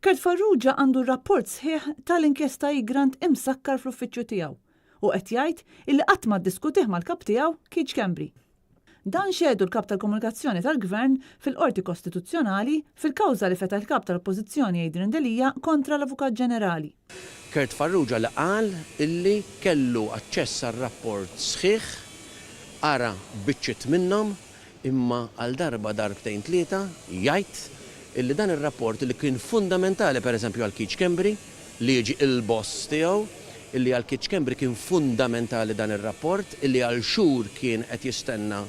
Kurt Farrugia għandu r-rapport sħiħ tal-inkjesta Egrant imsakkar fl-uffiċċju tiegħu u qed jgħid illi qatt ma ddiskutih mal-kap tiegħu Keith Schembri. Dan xehdu l-Kap tal-Komunikazzjoni tal-Gvern fil-Qorti Kostituzzjonali fil-kawża li fetaħ il-Kap tal-Oppożizzjoni Adrian Delia kontra l-Avukat Ġenerali. Kurt Farrugia li qal illi kellu aċċess għar-rapport sħiħ, qara biċċiet minnhom, imma għal darba darbtejn tlieta jgħid illi dan ir-rapport li kien fundamentali pereżempju għal Keith Schembri li jiġi il-boss tiegħu, illi għal Keith Schembri kien fundamentali dan ir-rapport, illi għal xhur kien qed jistenna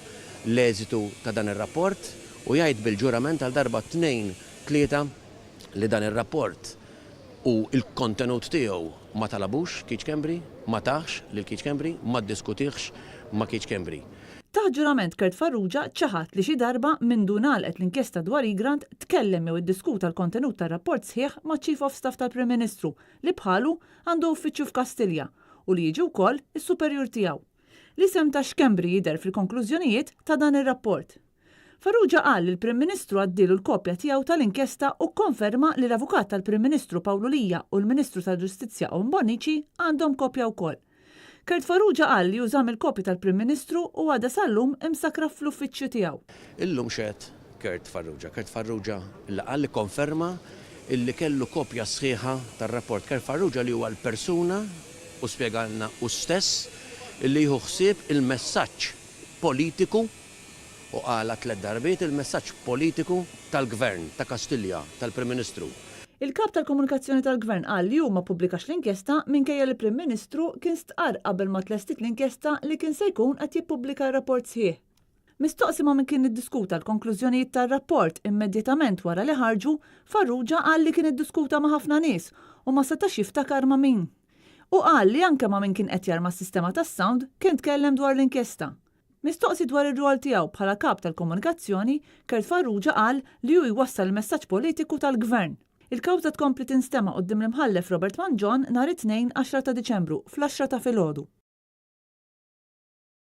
l-eżitu ta' dan ir-rapport u jgħid bil-ġurament għal darba tnejn tlieta li dan ir-rapport u l-kontenut tiegħu ma talabux Keith Schembri, ma tahx lil Keith Schembri, ma ddiskutihx ma' Keith Schembri. Taħt ġurament Kurt Farrugia ċaħad li xi darba mindu ngħalqet l-inkjesta dwar Egrant tkellem jew iddiskuta l-kontenut tar-rapport sħiħ maċ-Chief of Staff tal-Prim Ministru li bħalu għandu uffiċċju f'Kastilja u li jiġi wkoll is-superjur tiegħu. L-isem ta' Schembri jidher fil-konklużjonijiet ta' dan ir-rapport. Farrugia qal li l-Prim Ministru għaddielu l-kopja tiegħu tal-inkjesta u kkonferma li l-Avukat tal-Prim Ministru Pawlu Lia u l-Ministru tal-Ġustizzja Owen Bonnici għandhom kopja wkoll. Kurt Farrugia qal li hu żamm il-kopja tal-Prim Ministru u għadha sal-lum imsakkra fl-uffiċċju tiegħu. Illum xehed Kurt Farrugia. Kurt Farrugia li qal li kkonferma illi kellu kopja sħiħa tar-rapport. Kurt Farrugia li huwa l-persuna, u spjegalna hu stess, illi jieħu ħsieb il-messaġġ politiku, u qalha tlett darbiet, il-messaġġ politiku tal-Gvern, ta' Kastilja, tal-Prim Ministru. Il-Kap tal-Komunikazzjoni tal-Gvern qal li hu ma ppubblikax l-inkjesta minkejja li l-Prim Ministru kien stqarr qabel ma tlestiet l-inkjesta li kien se jkun qed jippubblika r-rapport sħiħ. Mistoqsi ma' min kien iddiskuta l-konklużjonijiet tar-rapport immedjatament wara li ħarġu, Farrugia qal li kien iddiskuta ma' ħafna nies u ma setax jiftakar ma' min. Hu qal li anke ma' min kien qed jarma s-sistema tas-sound kien tkellem dwar l-inkjesta. Mistoqsi dwar ir-rwol tiegħu bħala Kap tal-Komunikazzjoni, Kurt Farrugia qal li hu jwassal il-messaġġ politiku tal-Gvern. Il-kawża tkompli tinstema' quddiem l-Imħallef Robert Mangion nhar it-Tnejn 10 ta' Diċembru fl-għaxra ta' filgħodu.